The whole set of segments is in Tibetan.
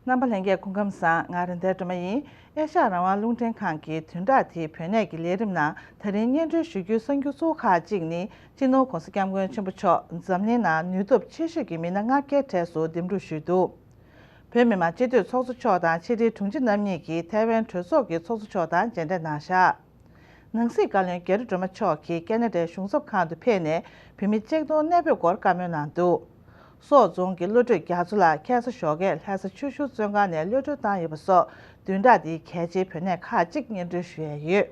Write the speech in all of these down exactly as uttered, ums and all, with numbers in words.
རྣམ་པ་ལྷན་རྒྱས་སྐུ་ཁམས་བཟང་། ང་རེད་མདའ་སྒྲོལ་མ་ཡིན། ཨེ་ཤ་ཡ་རང་དབང་རླུང་འཕྲིན་ཁང་གི་བདུན་ཕྲག་འདིའི་བོད་གནས་ཀྱི་ལས་རིམ་ནང་ད་རིང་སྙན་སྒྲོན་ཞུ་རྒྱུའི་གསར་འགྱུར་གཙོ་བོ་ཁག་ཅིག་ནི། སྤྱི་ནོར་༸གོང་ས་༸སྐྱབས་མགོན་ཆེན་པོ་མཆོག་འཛམ་གླིང་ནང་ནུས་སྟོབས་ཆེ་ཤོས་ཀྱི་མི་སྣ་ལྔ་བརྒྱའི་གྲས་སུ་འདེམས་སྒྲུག་ཞུས་འདུག་བོད་མི་མང་སྤྱི་འཐུས་ཚོགས་གཙོ་མཆོག་དང་ཕྱི་དྲིལ་དྲུང་ཆེ་རྣམ་གཉིས་ཀྱིས་ཐའེ་ཝན་གྲོས་ཚོགས་ཀྱི་ཚོགས་གཙོ་མཆོག་དང་མཇལ་འཕྲད་གནང་བཞག་ནང་སྲིད་བཀའ་བློན་རྒྱ་རི་སྒྲོལ་མ་མཆོག་གིས་ཁེ་ན་ཌའི་གཞུང་ཚབ་ཁང་དུ་ཕེབས་ནས་བོད་མི་གཅིག་སྟོང་གནས་སྤོས་སྐོར་བཀའ་མོལ་གནང་འདུག་སོག་རྫོང་གི་བློ་གྲོས་རྒྱ་མཚོ་ལགས་ཁ་སང་ཞོགས་ཀས་ལྷ་ས་ཆུ་ཤུར་བཙོན་ཁང་ནས་གློད་གྲོལ་བཏང་ཡོད་པ་སོགས་བདུན་ཕྲག་འདིའི་གལ་ཆེའི་བོད་གནས་ཁག་ཅིག་སྙན་སྒྲོན་ཞུ་ཡས་ཡོད།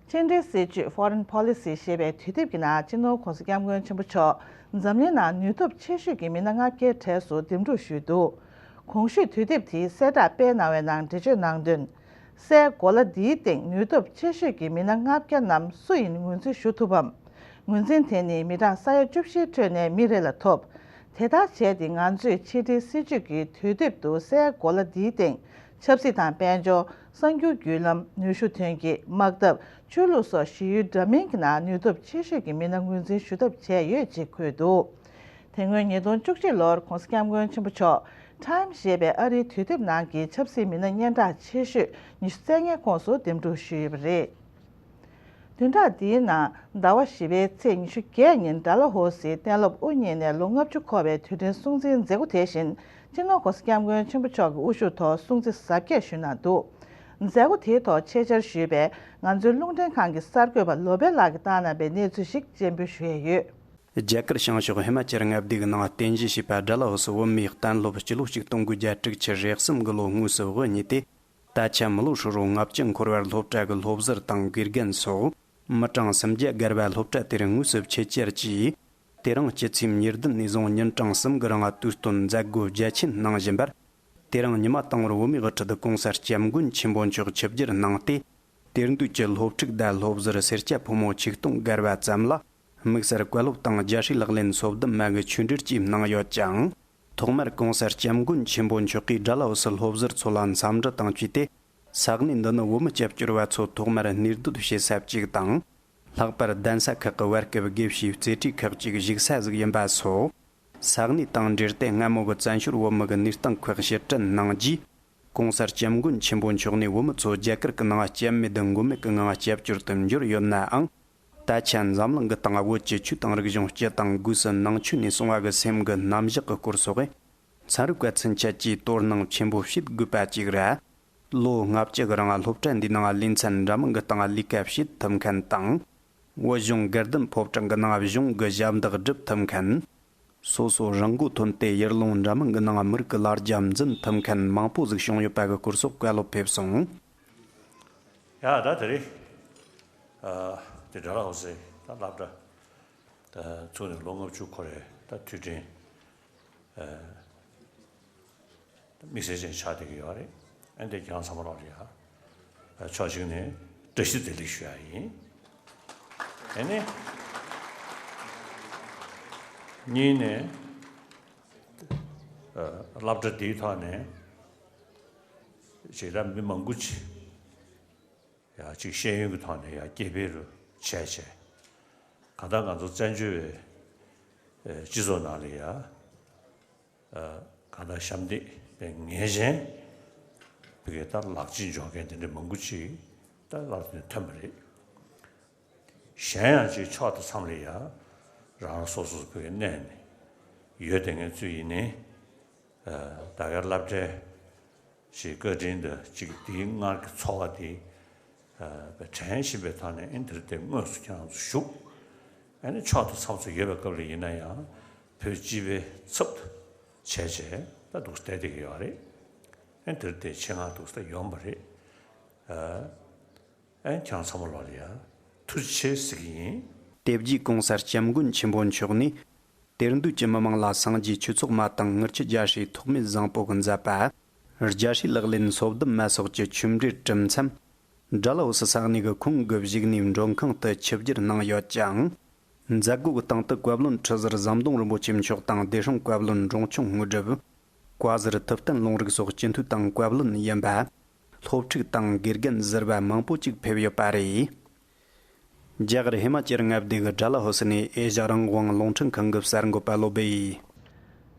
ཕྱི་འབྲེལ་སྲིད་ཇུས་Foreign Policy ཞེས་པའི་དུས་དེབ་ཀྱི་ནང་སྤྱི་ནོར་༸གོང་ས་༸སྐྱབས་མགོན་ཆེན་པོ་མཆོག་འཛམ་གླིང་ནང་ནུས་སྟོབས་ཆེ་ཤོས་ཀྱི་མི་སྣ་ལྔ་བརྒྱའི་གྲས་སུ་འདེམས་སྒྲུག་ཞུས་འདུག་གོང་ཞུས་དུས་དེབ་དེའི་གསལ་བསྒྲགས་སྤེལ་གནང་བའི་ནང་འགྲེལ་བརྗོད་གནང་དོན། སའི་གོ་ལ་འདིའི་སྟེང་ནུས་སྟོབས་ཆེ་ཤོས་ཀྱི་མི་སྣ་ལྔ་བརྒྱ་རྣམས་སུ་ཡིན་ངོས་འཛིན་ཞུ་ཐུབ་བམ། ངོས་འཛིན་དེ་ནི་མི་གྲངས་ས་ཡ་བཅུ་བཞིའི་ཁྲོད་ནས་མི་རེ་ལ་ཐོབ། དེ་ལྟར་བྱས་ཏེ་ང་ཚོས་ཕྱི་དྲིལ་སྲིད་ཇུས་ཀྱི་དུས་དེབ་ཏུ་སའི་གོ་ལ་འདིའི་སྟེང་ཆབ་སྲིད་དང་དཔལ་འབྱོར། གསར་འགྱུར་བརྒྱུད་ལམ། ནུས་ཤུགས་ཐོན་སྐྱེད། དམག་འཐབ། ཆོས་ལུགས་སོགས་གཞི་ཡུལ་འདྲ་མིན་གྱི་ནང་ནུས་སྟོབས་ཆེ་ཤོས་ཀྱི་མི་སྣ་ངོས་འཛིན་ཞུ་ཐབས་བྱས་ཡོད་ཅེས་འཁོད་འདུག་དེ་སྔོན་ཉིས་སྟོང་བཅུ་གཅིག་ལོར་༸གོང་ས་༸སྐྱབས་མགོན་ཆེན་པོ་མཆོག་Time ཞེས་པའི་ཨ་རིའི་དུས་དེབ་ནང་གི་ཆབ་སྲིད་མི་སྣ་སྙན་གྲགས་ཆེ་ཤོས་ཉི་ཤུ་རྩ་ལྔའི་ཁོངས་སུ་འདེམས་སྒྲུག་ཞུས་ཡོད་པ་རེད། བདུན་ཕྲག་འདིའི་ནང་ཟླ་བ་བཞི་པའི་ཚེས་ཉི་ཤུ་བརྒྱད་ཉིན་ཌལ་ཧོ་སིའི་གཏན་སློབ་དབུ་བརྙེས་ནས་ལོ་ལྔ་བཅུ་འཁོར་བའི་དུས་དྲན་སྲུང་བརྩིའི་མཛད་སྒོ་དེ་བཞིན་སྤྱི་ནོར་༸གོང་ས་༸སྐྱབས་མགོན་ཆེན་པོ་མཆོག་གི་དབུ་བཞུགས་ཐོག་སྲུང་བརྩི་གཟབ་རྒྱས་ཞུས་གནང་འདུག་མཛད་སྒོ་དེའི་ཐོག་ཆེད་བཅར་ཞུས་པའི་ང་ཚོའི་རླུང་འཕྲིན་ཁང་གི་གསར་འགོད་པ་ལོ་པེ་ལགས་ཀྱིས་བཏང་གནང་བའི་གནས་ཚུལ་ཞིག་སྤྱན་འབུལ་ཞུ་ཡས་ཡོད། རྒྱ་གར་བྱང་ཕྱོགས་ཧི་མ་ཅལ་མངའ་སྡེ་གི་ནང་རྟེན་གཞི་བྱས་པ་ཌལ་ཧོ་སི་བོད་མིའི་གཏན་སློབ་སྤྱི་ལོ་ཆིག་སྟོང་དགུ་བརྒྱ་དྲུག་ཅུ་རེ་གསུམ་གི་ལོ་དངོས་སུ་དབུ་བརྙེས་ཏེ། ད་ཆ་མི་ལོ་ཧྲིལ་བོ་ལྔ་བཅུ་འཁོར་བར་སློབ་གྲྭ་གི་སློབ་ཟུར་དང་དགེ་རྒན་སོགས་མི་གྲངས་སུམ་བརྒྱ་བརྒལ་བ་སློབ་གྲྭ་དེར་དངོས་སུ་ཆེད་བཅར་གྱིས། དེ་རིང་སྤྱི་ཚེས་ཉེར་བདུན་ནས་བཟུང་ཉིན་གྲངས་གསུམ་གྱི་རིང་དུས་སྟོན་མཛད་སྒོ་རྒྱ་ཆེན་གནང་བཞིན་པར། དེ་རིང་ཉི་མ་དང་པོར་བོད་མིའི་དབུ་ཁྲིད་༸གོང་ས་༸སྐྱབས་མགོན་ཆེན་པོ་མཆོག་ཆིབས་བསྒྱུར་གནང་སྟེ། དེར་འདུས་ཀྱི་སློབ་ཕྲུག་དང་སློབ་ཟུར་སེར་སྐྱ་ཕོ་མོ་ཆིག་སྟོང་བརྒལ་བ་ཙམ་ལ་དམིགས་བསལ་བཀའ་སློབ་དང་རྒྱལ་སྲས་ལག་ལེན་སོ་བདུན་མ་གི་ཆོས་འབྲེལ་བཅས་གནང་ཡོད་ཅིང་། ཐོག་མར་༸གོང་ས་༸སྐྱབས་མགོན་ཆེན་པོ་མཆོག་གིས་ཌལ་ཧོ་སི་སློབ་ཟུར་ཚོ་ལ་འཚམས་འདྲི་དང་བཅས་ཏེ། ས་གནས་འདི་ནི་བོད་མི་སྐྱབས་བཅོལ་བ་ཚོ་ཐོག་མར་གནས་སྡོད་བྱེད་ས་གཅིག་དང་། ལྷག་པར་གདན་ས་ཁག་གི་བར་སྐབས་དགེ་བཤེས་རྩེ་ཁྲིད་ཁག་ཅིག་བཞུགས་ས་ཟིག་ཡིན་པ་སོགས། ས་གནས་དང་འབྲེལ་ཏེ་སྔ་མོ་གི་བཙན་བྱོལ་བོད་མི་གི་གནས་སྟངས་ཁག་ཕྱིར་དྲན་གནང་རྗེས། ༸གོང་ས་༸སྐྱབས་མགོན་ཆེན་པོ་མཆོག་ནས་བོད་མི་ཚོ་རྒྱ་གར་གྱི་ནང་སྐྱབས་མེད་མགོན་མེད་ཀྱི་ངང་སྐྱབས་བཅོལ་དུ་འབྱོར་ཡོད་ནའང་། ད་ཆ་འཛམ་གླིང་གི་སྟེང་བོད་ཀྱི་ཆོས་དང་རིག་གཞུང་སྤྱི་དང་སྒོས་སུ་ནང་ཆོས་ནས་གསུང་བ་གི་སེམས་ཀྱི་རྣམ་གཞག་གི་སྐོར་སོགས། ཚན་རིག་པ་ཚུན་ཆད་ཀྱིས་དོ་སྣང་ཆེན་པོ་བྱེད་དགོས་པ་ཅིག་རེད། ལོ་ལྔ་བཅུ་གི་རིང་སློབ་གྲྭ་འདིའི་ནང་ལེ་ཚན་འདྲ་མིན་གྱི་སྟེང་ལས་ཀ་བྱེད་ཐུབ་མཁན་དང་། བོད་གཞུང་དགའ་ལྡན་ཕོ་བྲང་གི་ནང་གཞུང་གི་ཞབས་འདེགས་སྒྲུབ་ཐུབ་མཁན། སོ་སོ་རང་མགོ་ཐོན་ཏེ་ཡུལ་ལུང་འདྲ་མིན་གྱི་ནང་མི་རིགས་ཀྱི་ལ་རྒྱ་འཛིན་ཐུབ་མཁན་མང་པོ་ཟིག་བྱུང་ཡོད་པ་གི་སྐོར་སོགས་བཀའ་སློབ་ཕེབས་སོང་། ཡ་ད་དེ་རེད། ཨ། དེ་ཌལ་ཧོ་སི་ད་སློབ་གྲྭ་ད་ཚུགས་ནས་ལོ་ལྔ་བཅུ་འཁོར་བའི་ད་དུས་དྲན། ཨ། དམིགས་བསལ་ཅན་ཆགས་བསྡད་ཀྱི་ཡོད་རེད། ཨ་འདི་ཁྱེད་རང་ཚང་མ་ལོག་ལ་ཡ། ཕྱོགས་གཅིག་ནས་བཀྲ་ཤིས་བདེ་ལེགས་ཞུ་ཡ་ཡིན། ཨ་ནི། གཉིས་ནས། ཨ། སློབ་གྲྭ་འདིའི་ཐོག་ནས་ཞེ་དྲག་མི་མང་པོ་ཅིག་ཡ་གཅིག་ཤེས་ཡོན་གྱི་ཐོག་ནས་ཡ་སྐྱེ་འཕེལ་རུ་བྱས་བྱས། གང་ལྟར་ང་ཚོ་བཙན་བྱོལ་བའི་སྤྱི་ཚོགས་ནང་ལ་ཡ། གང་ལྟར་ཞབས་འདེགས་པའི་ངེས་ཅན་བོད་ཀྱི་ད་ལག་རྗེས་འཇོག་མཁན་དེ་འདྲ་མང་པོ་ཅིག་ད་སློབ་གྲྭ་ནས་ཐོན་པ་རེད། གཞན་ཡང་ཅིག་ཕྱོགས་དང་མཚམས་ལ་ཡ་རང་རང་སོ་སོ་བོད་ཀྱི་གནས་ནས་ཡོད་དེ་ངས་ཚུལ་ཡིན་ནའི། ད་ག་སློབ་གྲྭའི་ཞེས་བཀའ་དྲིན་དུ་གཅིག་དེའི་སྔར་གྱི་འཚོ་བ་དེ་དྲན་བཞིན་པའི་ཐོག་ནས་ཨེ་འདིར་དེ་དངོས་སུ་ཁྱེད་རང་ཚོ་བཞུགས། ཨ་ནི་ཕྱོགས་དང་མཚམས་སུ་ཡོད་པའི་སྐབས་ལ་ཡིན་ན་ཡང་བོད་སྤྱི་པའི་ཚབ་ཏུ་བྱས་བྱས་ད་འདུག་བསྡད་བསྡད་ཀྱི་ཡོད་རེད། ཨེ་འདིར་དེ་ཆེད་མངགས་འདུག་ད་ཡོང་པ་རེད། ཨེ་ཁྱེད་རང་ཚང་མ་ལོག་ལ་ཡ་ཐུགས་རྗེ་ཆེ་ཟེར་གྱི་ཡིན། དེ་རྗེས་༸གོང་ས་༸སྐྱབས་མགོན་ཆེན་པོ་མཆོག་ནས། དེར་འདུས་ཀྱི་མི་མང་ལ་སངས་རྒྱས་ཆོས་ཚོགས་མ་དང་ངུར་ཁྱི་རྒྱལ་སྲས་ཐོགས་མེད་བཟང་པོ་གིས་མཛད་པ། རྒྱལ་སྲས་ལག་ལེན་སོ་བདུན་མ་སོགས་ཀྱི་ཆོས་འབྲེལ་གྲུབ་མཚམས། ཌལ་ཧོ་སི་ས་གནས་ཀྱི་ཁོང་གི་བཞུགས་གནས་མགྲོན་ཁང་དུ་ཆིབས་བསྒྱུར་གནང་ཡོད་ཅིང་། མཛད་སྒོ་གི་སྟེང་དུ་བཀའ་བློན་ཁྲི་ཟུར་ཟམ་གདོང་རིན་པོ་ཆེ་མཆོག་དང་བདེ་སྲུང་བཀའ་བློན་འབྲོང་ཆུང་དངོས་གྲུབ། བཀའ་ཟུར་ཐུབ་བསྟན་ལུང་རིགས་སོགས་སྤྱི་འཐུས་དང་བཀའ་བློན་ཡིན་པ། སློབ་ཕྲུག་དང་དགེ་རྒན་ཟུར་པ་མང་པོ་ཅིག་ཕེབས་ཡོད་པ་རེད། རྒྱ་གར་ཧི་མ་ཅལ་མངའ་སྡེ་གི་ཌལ་ཧོ་སི་ནས་ཨེ་ཤ་རང་དབང་རླུང་འཕྲིན་ཁང་གི་གསར་འགོད་པ་བློ་སྦེ་ཡིས།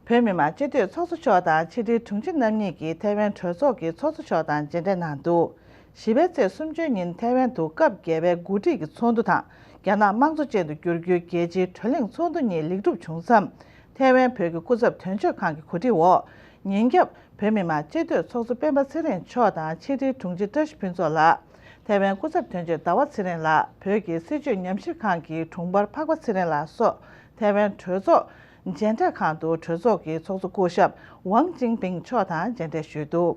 བོད་མི་མང་སྤྱི་འཐུས་ཚོགས་གཙོ་མཆོག་དང་ཕྱི་དྲིལ་དྲུང་ཆེ་རྣམ་གཉིས་ཀྱིས་ཐའེ་ཝན་གྲོས་ཚོགས་ཀྱི་ཚོགས་གཙོ་མཆོག་དང་མཇལ་འཕྲད་གནང་འདུག་བཞི་པའི་ཚེས་སུམ་ཅུ་ཉིན་ཐའེ་ཝན་དུ་སྐབས་བརྒྱད་པའི་འགོ་ཁྲིད་ཀྱི་ཚོགས་འདུ་དང་རྒྱ་ནག་དམངས་གཙོ་ཅན་དུ་བསྒྱུར་རྒྱུའི་རྒྱལ་སྤྱིའི་གྲོས་གླེང་ཚོགས་འདུ་གཉིས་ལེགས་གྲུབ་བྱུང་མཚམས། ཐའེ་ཝན་བོད་ཀྱི་སྐུ་ཚབ་དོན་གཅོད་ཁང་གི་གོ་སྒྲིག་འོག་ཉིན་རྒྱབ་བོད་མི་མང་སྤྱི་འཐུས་ཚོགས་གཙོ་སྤེན་པ་ཚེ་རིང་མཆོག་དང་ཕྱི་དྲིལ་དྲུང་ཆེ་བཀྲ་ཤིས་ཕུན་ཚོགས་ལགས། ཐའེ་ཝན་སྐུ་ཚབ་དོན་གཅོད་ཟླ་བ་ཚེ་རིང་ལགས། བོད་ཀྱི་སྲིད་བྱུས་ཉམས་ཞིབ་ཁང་གི་དྲུང་འཕར་འཕགས་པ་ཚེ་རིང་ལགས་སོགས་ཐའེ་ཝན་གྲོས་ཚོགས་མཇལ་འཕྲད་ཁང་དུ་གྲོས་ཚོགས་ཀྱི་ཚོགས་གཙོ་སྐུ་ཞབས་ཝང་ཅིན་ཕིང་མཆོག་དང་མཇལ་འཕྲད་ཞུས་འདུག་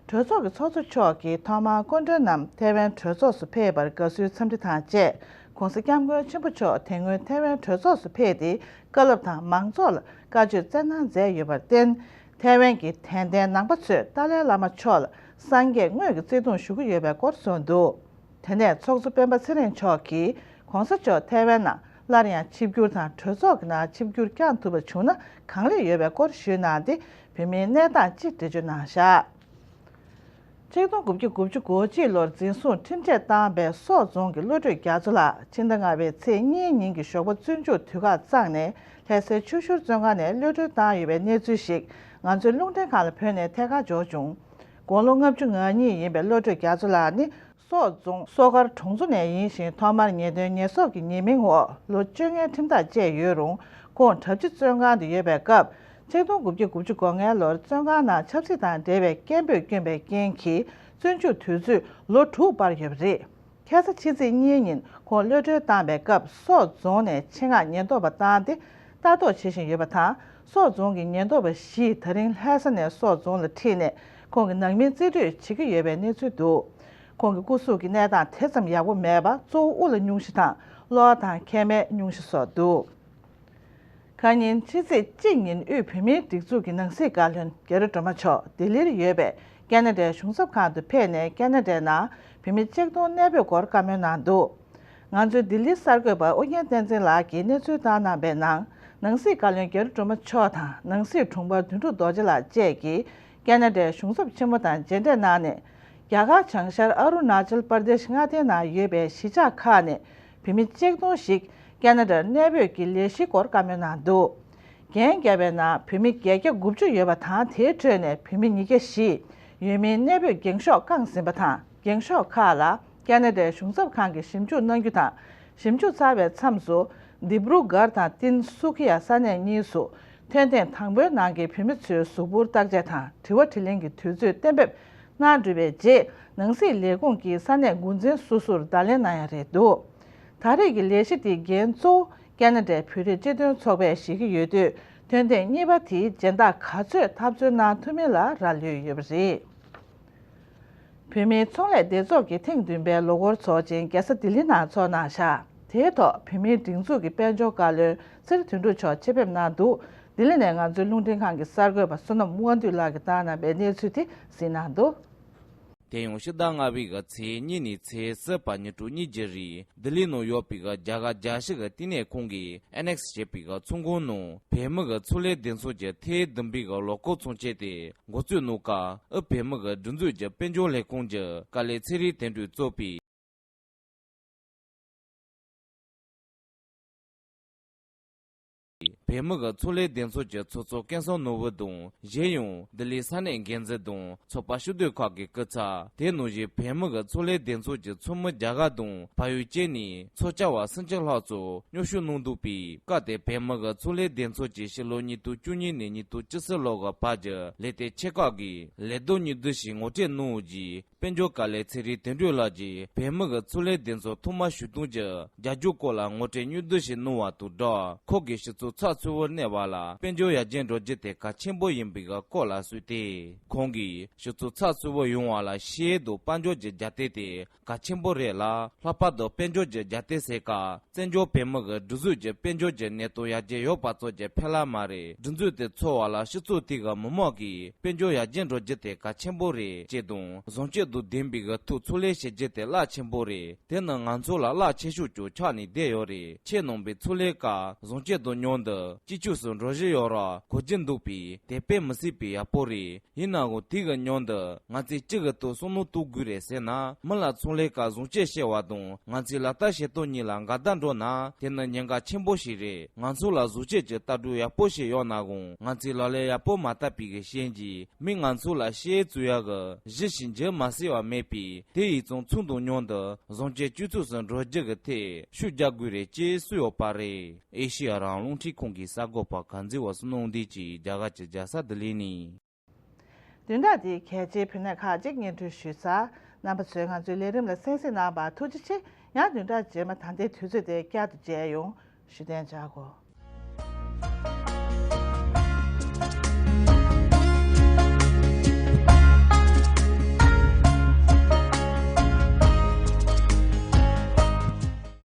གྲོས་ཚོགས་ཀྱི་ཚོགས་གཙོ་མཆོག་གིས་ཐོག་མར་སྐུ་མགྲོན་རྣམས་ཐའེ་ཝན་གྲོས་ཚོགས་སུ་ཕེབས་པར་དགའ་བསུའི་འཚམས་འདྲི་དང་བཅས། ྋགོང་ས་ྋསྐྱབས་མགོན་ཆེན་པོ་མཆོག་དེ་སྔོན་ཐའེ་ཝན་གྲོས་ཚོགས་སུ་ཕེབས་ཏེ། བཀའ་སློབ་དང་མང་ཚོགས་ལ་བཀའ་ཆོས་སྩལ་གནང་མཛད་ཡོད་པར་བརྟེན། ཐའེ་ཝན་གྱི་དད་ལྡན་ནང་པ་ཚོས་ཏཱ་ལའི་བླ་མ་མཆོག་ལ་སངས་རྒྱས་དངོས་ཀྱི་བརྩེ་དུང་ཞུ་གི་ཡོད་པའི་སྐོར་གསུངས་འདུག་དེ་ནས་ཚོགས་གཙོ་སྤེན་པ་ཚེ་རིང་མཆོག་གིས་ྋགོང་ས་མཆོག་ཐའེ་ཝན་ནང་སླར་ཡང་ཆིབས་བསྒྱུར་དང་གྲོས་ཚོགས་ཀྱི་ནང་ཆིབས་བསྒྱུར་བསྐྱངས་ཐུབ་པ་བྱུང་ན་གང་ལེགས་ཡོད་པའི་སྐོར་ཞུས་གནང་སྟེ། བོད་མིའི་གནས་སྟངས་སྤྱི་འགྲེལ་བརྗོད་གནང་བཞག་ཆིག་སྟོང་དགུ་བརྒྱ་དགུ་བཅུ་གོ་གཅིག་ལོར་འཛིན་བཟུང་ཁྲིམས་ཆད་བཏང་བའི་སོག་རྫོང་གི་བློ་གྲོས་རྒྱ་མཚོ་ལགས་ཕྱི་ཟླ་ལྔ་པའི་ཚེས་གཉིས་ཉིན་གྱི་ཞོགས་པ་བཙོན་འཇུག་དུས་བཀག་བརྩམས་ནས་ལྷ་སའི་ཆུ་ཤུར་བཙོན་ཁང་ནས་གློད་གྲོལ་བཏང་ཡོད་པའི་གནས་ཚུལ་ཞིག་ང་ཚོའི་རླུང་འཕྲིན་ཁང་ལ་བོད་ནས་ཐད་ཀར་འབྱོར་བྱུང་། དགུང་ལོ་ལྔ་བཅུ་ང་གཉིས་ཡིན་པའི་བློ་གྲོས་རྒྱ་མཚོ་ལགས་ནི། སོག་རྫོང་སོ་དཀར་གྲོང་ཚོ་ནས་ཡིན་ཞིང་། ཐོག་མར་ཉེས་དོན་ཉེས་གསོག་གི་ཉེས་མིང་འོག་ལོ་བཅོ་ལྔའི་ཁྲིམས་ཐག་བཅད་ཡོད་རུང་། ཁོང་གྲབས་ཆེ་བཙོན་ཁང་དུ་ཡོད་པའི་སྐབས། ཆིག་སྟོང་དགུ་བརྒྱ་དགུ་བཅུ་གོ་ལྔ་ལོར་བཙོན་ཁང་ནང་ཆབ་སྲིད་དང་འབྲེལ་བའི་སྐད་འབོད་བསྐྱོན་པའི་རྐྱེན་གྱིས་བཙོན་འཇུག་དུས་ཚོད་ལོ་དྲུག་སྤར་ཡོད་པ་རེད། ཁ་ས་ཕྱི་ཚེས་གཉིས་ཉིན་ཁོང་གློད་གྲོལ་བཏང་པའི་སྐབས། སོག་རྫོང་ནས་ཆེད་མངགས་ཉེན་རྟོག་པ་བཏང་སྟེ་ལྟ་རྟོག་བྱེད་བཞིན་ཡོད་པ་དང་། སོག་རྫོང་གི་ཉེན་རྟོག་པ་བཞིས་ད་རིང་ལྷ་ས་ནས་སོག་རྫོང་ལ་ཁྲིད་ནས་ཁོང་གི་ནང་མི་རྩིས་སྤྲོད་བྱེད་ཀྱི་ཡོད་པའི་གནས་ཚུལ་འདུག་ཁོང་གི་སྐུ་གཟུགས་ཀྱི་གནས་སྟངས་དེ་ཙམ་ཡག་པོ་མེད་པ། གཙོ་བོ་དབུ་ལ་སྙུང་གཞི་དང་གློ་བ་དང་མཁལ་མའི་སྙུང་གཞི་སོགས་འདུག་ཁ་ཉིན་ཕྱི་ཚེས་གཅིག་ཉིན་དབུས་བོད་མིའི་སྒྲིག་འཛུགས་ཀྱི་ནང་སྲིད་བཀའ་བློན་རྒྱ་རི་སྒྲོལ་མ་མཆོག་ལྡི་ལིར་ཡོད་པའི་ཀེ་ན་ཌའི་གཞུང་ཚབ་ཁང་དུ་ཕེབས་ནས། ཀེ་ན་ཌའི་ནང་བོད་མི་གཅིག་སྟོང་གནས་སྤོས་སྐོར་བཀའ་མོལ་གནང་འདུག་ང་ཚོའི་ལྡི་ལི་གསར་འགོད་པ་ཨུ་རྒྱན་བསྟན་འཛིན་ལགས་ཀྱིས་གནས་ཚུལ་བཏང་གནང་པའི་ནང་། ནང་སྲིད་བཀའ་བློན་རྒྱ་རི་སྒྲོལ་མ་མཆོག་དང་། ནང་སྲིད་དྲུང་འཕར་དོན་གྲུབ་རྡོ་རྗེ་ལགས་བཅས་ཀྱིས་ཀེ་ན་ཌའི་གཞུང་ཚབ་ཆེན་མོ་དང་མཇལ་འཕྲད་གནང་ནས། རྒྱ་གར་བྱང་ཤར་ཨ་རུ་ན་ཅལ་པར་དེཤ་མངའ་སྡེའི་ནང་ཡོད་པའི་གཞིས་ཆགས་ཁག་ནས་བོད་མི་གཅིག་སྟོང་ཞིག་ཀེ་ན་ཌར་གནས་སྤོས་ཀྱི་ལས་གཞིའི་སྐོར་བཀའ་མོལ་གནང་འདུག་འགན་བརྒྱབ་པའི་ནང་བོད་མི་བརྒྱད་བརྒྱ་དགུ་བཅུ་ཡོད་པ་དང་། དེའི་ཁྲོད་ནས་བོད་མི་ཉིས་བརྒྱ་བཞི་ཡོད་མིན་གནས་སྤོས་འགེངས་ཤོག་བསྐངས་ཟིན་པ་དང་། འགེངས་ཤོག་ཁག་ལ་ཀེ་ན་ཌའི་གཞུང་ཚབ་ཁང་གིས་ཞིབ་འཇུག་གནང་རྒྱུ་དང་། ཞིབ་འཇུག་ཚར་བའི་མཚམས་སུ། ལྡི་པྲུ་གར་དང་ཏིན་སུ་ཁི་ཡ་ས་གནས་གཉིས་སུ་ཐོན་ཐེངས་དང་པོའི་ནང་གི་བོད་མི་ཚོའི་གཟུགས་འབུར་བརྟག་དཔྱད་དང་དྲི་བ་དྲིས་ལན་གྱི་དུས་ཚོད་གཏན་འབེབས་གནང་གྲུབ་པའི་རྗེས། ནང་སྲིད་ལས་ཁུངས་ཀྱིས་ས་གནས་འགོ་འཛིན་སོ་སོར་བརྡ་ལན་གནང་ཡ་རེད་འདུག་ད་རེས་ཀྱི་ལས་གཞི་དེའི་འགན་གཙོ་བོ་ཀེ་ན་ཌའི་བོད་རིགས་སྤྱི་མཐུན་ཚོགས་པས་བཞེས་ཀྱི་ཡོད་དུས། ཐོན་ཐེངས་གཉིས་པ་དེའི་སྦྱིན་བདག་ག་ཚོད་འཐབ་རྩོད་གནང་ཐུབ་མིན་ལ་རག་ལུས་ཡོད་པ་རེད། བོད་མིའི་ཚོང་ལས་སྡེ་ཚོགས་ཀྱི་ཐེངས་བདུན་པའི་ལོ་འཁོར་ཚོགས་ཆེན་རྒྱལ་ས་ལྡི་ལི་ནང་ཚོགས་གནང་བཞག་དེའི་ཐོག་བོད་མིའི་སྒྲིག་འཛུགས་ཀྱི་དཔལ་འབྱོར་བཀའ་བློན་ཚེ་རིང་དོན་གྲུབ་མཆོག་ཆེད་ཕེབས་གནང་འདུག་ལྡི་ལི་ནས་ང་ཚོའི་རླུང་འཕྲིན་ཁང་གི་གསར་འགོད་པ་བསོད་ནམས་དབང་འདུས་ལགས་ཀྱིས་བཏང་གནང་པའི་གནས་ཚུལ་དེ་གཟིགས་གནང་འདུག་དེ་ཡང་ཕྱི་ཟླ་ལྔ་པའི་གི་ཚེས་གཉིས་ནས་ཚེས་གསུམ་བར་ཉིན་དྲུག་གཉིས་ཀྱི་རིང་ལྡི་ལི་ནང་ཡོད་པའི་གི་རྒྱ་གར་རྒྱལ་སྤྱི་གི་བསྟི་གནས་ཁང་གི་ཨེ་ནེག་སི་ཞེས་པའི་གི་ཚོགས་ཁང་ནང་བོད་མི་གི་ཚོང་ལས་སྡེ་ཚོགས་ཀྱི་ཐེངས་བདུན་པའི་གི་ལོ་འཁོར་ཚོགས་ཆེན་དེ་འགོ་བཙུགས་གནང་སྐབས། དབུས་བོད་མི་གི་སྒྲིག་འཛུགས་ཀྱི་དཔལ་འབྱོར་ལས་ཁུངས་ཀྱི་བཀའ་བློན་ཚེ་རིང་དོན་གྲུབ་གཙོས་པའི་བོད་མི་གི་ཚོང་ལས་སྡེ་ཚོགས་ཀྱི་ཚོགས་གཙོ་སྐལ་བཟང་ནོར་བུ་དང་། གཞན་ཡང་ལྡི་ལིའི་ས་གནས་འགན་འཛིན་དང་ཚོགས་པ་ཕྱོགས་བསྡུས་ཁག་གི་སྐུ་ཚབ། དེ་ནང་བཞིན་བོད་མི་གི་ཚོང་ལས་སྡེ་ཚོགས་ཀྱི་ཚོགས་མི་རྒྱ་གར་དང་བལ་ཡུལ་བཅས་ནས་ཚོགས་བཅར་བ་སུམ་ཅུ་ལྷག་ཙམ་མཉམ་ཞུགས་གནང་འདུག་པས། སྐབས་དེར་བོད་མི་གི་ཚོང་ལས་སྡེ་ཚོགས་ཀྱིས་ཕྱི་ལོ་ཉིས་སྟོང་བཅུ་གཉིས་ནས་ཉིས་སྟོང་བཅུ་གསུམ་ལོ་གི་བར་གྱི་ལས་དོན་ཆེ་ཁག་གི་ལས་དོན་སྙིང་བསྡུས་ཤིག་ངོ་སྤྲོད་གནང་ཡོད་ཅེས། དཔལ་འབྱོར་བཀའ་བློན་ཚེ་རིང་དོན་གྲུབ་ལགས་ཀྱིས་བོད་མི་གི་ཚོང་ལས་སྡེ་ཚོགས་ཐོག་མར་ཞུགས་གཏོང་གི་རྒྱབ་སྐྱོར་སྐོར་ལ་ངོ་སྤྲོད་སྙིང་བསྡུས་ཤིག་གནང་བ་དང་སྦྲགས། ཁོང་གིས་སྤྱི་ཚོགས་ཚགས་ཚུད་པོར་གནས་པ་ལ་དཔལ་འབྱོར་ཡར་རྒྱས་འགྲོ་རྒྱུ་དེ་གལ་ཆེན་པོ་ཡིན་པའི་སྐོར་ལ་གསུངས་ཏེ། ཁོང་གིས་སྤྱི་ཚོགས་ཚགས་ཚུད་པོ་ཡོང་བ་ལ་ཤེས་ཡོན་དང་དཔལ་འབྱོར་གྱི་རྒྱབ་རྟེན་དེ་གལ་ཆེན་པོ་རེད་ལ། ལྷག་པར་དུ་དཔལ་འབྱོར་གྱི་རྒྱབ་རྟེན་ཟེར་སྐབས། བཙན་བྱོལ་བོད་མི་གི་སྒྲིག་འཛུགས་ཀྱི་དཔལ་འབྱོར་གྱི་གནས་སྟངས་ཡར་རྒྱས་ཡོད་པ་ཙམ་གྱིས་ཕན་ལ་མ་རེད། སྒྲིག་འཛུགས་དེ་འཚོ་བ་ལ་སྤྱི་ཚོགས་དེ་གི་མི་དམངས་ཀྱི་དཔལ་འབྱོར་ཡར་རྒྱས་འགྲོ་རྒྱུ་དེ་གལ་ཆེན་པོ་རེད་ཅེས་དང་། བཟང་སྤྱོད་དང་ལྡན་པའི་གི་ཐོག་ཚོང་ལས་བྱེད་རྒྱུ་དེ་རླབས་ཆེན་པོ་རེད། དེ་ནི་ང་ཚོ་ལ་རླབས་ཆེ་ཤོས་ཀྱང་ཆགས་ནས་བསྡད་ཡོད་རེད། ཁྱེད་རྣམ་པས་ཚོང་ལས་སྐབས་བཟང་སྤྱོད་དང་མཉམ་དུ་ སྤྱི་ཆོས་སུ་འགྲོ་བཞིན་ཡོད་ར་གོ་རྒྱུ་འདུག་པས་དེ་དཔེ་མི་སྲིད་པའི་ཡག་པོ་རེད། ཡིན་ནའང་དེ་གི་སྔོན་དུ་ང་ཚོས་ཅི་གི་ཐོག་བསམ་བློ་གཏོང་དགོས་རེད་ཟེར་ན། མི་ལ་ཚོང་ལས་ཀ་བཟང་སྤྱོད་བྱེད་པ་དང་ང་ཚོའི་ལག་བསྟར་བྱེད་སྟངས་གཉིས་ལ་འགལ་ཟླ་འགྲོ་ན་དེ་ནི་ཉེན་ཁ་ཆེན་པོ་ཞིག་རེད། ང་ཚོ་ལ་བཟང་སྤྱོད་ཀྱི་ལྟ་གྲུབ་ཡག་པོ་ཞིག་ཡོད་ནའང་ང་ཚོས་ལག་ལེན་ཡག་པོ་མ་བསྟར་པའི་གི་རྐྱེན་གྱིས་མིས་ང་ཚོ་ལ་ཤེས་ཚུལ་ཡག་གི་གཞི་ཞིག་འགྱུར་མ་སྲིད་པ་མེད་པས། དེ་ཡིས་ཙང་ཚོགས་འདུ་སྔོན་དུ་བཟང་སྤྱོད་སྤྱི་ཚོགས་སུ་འགྲོ་རྒྱུ་གི་ཐད་ཤུགས་རྒྱག་དགོས་རེད་ཅེས་གསུངས་ཡོད་པ་རེད། ཨེ་ཤེ་ཡ་རང་དབང་རླུང་འཕྲིན་ཁང་གི་གསར་འགོད་པ་གངས་འཛིན་བ་སུ་གནང་འདི་གཅིག་རྒྱ་གར་གྱི་རྒྱལ་ས་ལྡི་ལི་ནས། བདུན་ཕྲག་འདིའི་གལ་ཆེའི་བོད་གནས་ཁག་ཅིག་སྙན་སྒྲོན་ཞུས་ཚར། རྣམ་པ་ཚོས་ང་ཚོའི་ལས་རིམ་ལ་གསན་གཟིགས་གནང་བར་ཐུགས་རྗེ་ཆེ། ཡང་བདུན་ཕྲག་རྗེས་མ་ད་ལྟའི་དུས་ཚོད་དེ་བསྐྱར་དུ་མཇལ་ཡོང་། བཞུགས་གདན་འཇགས་དགོས།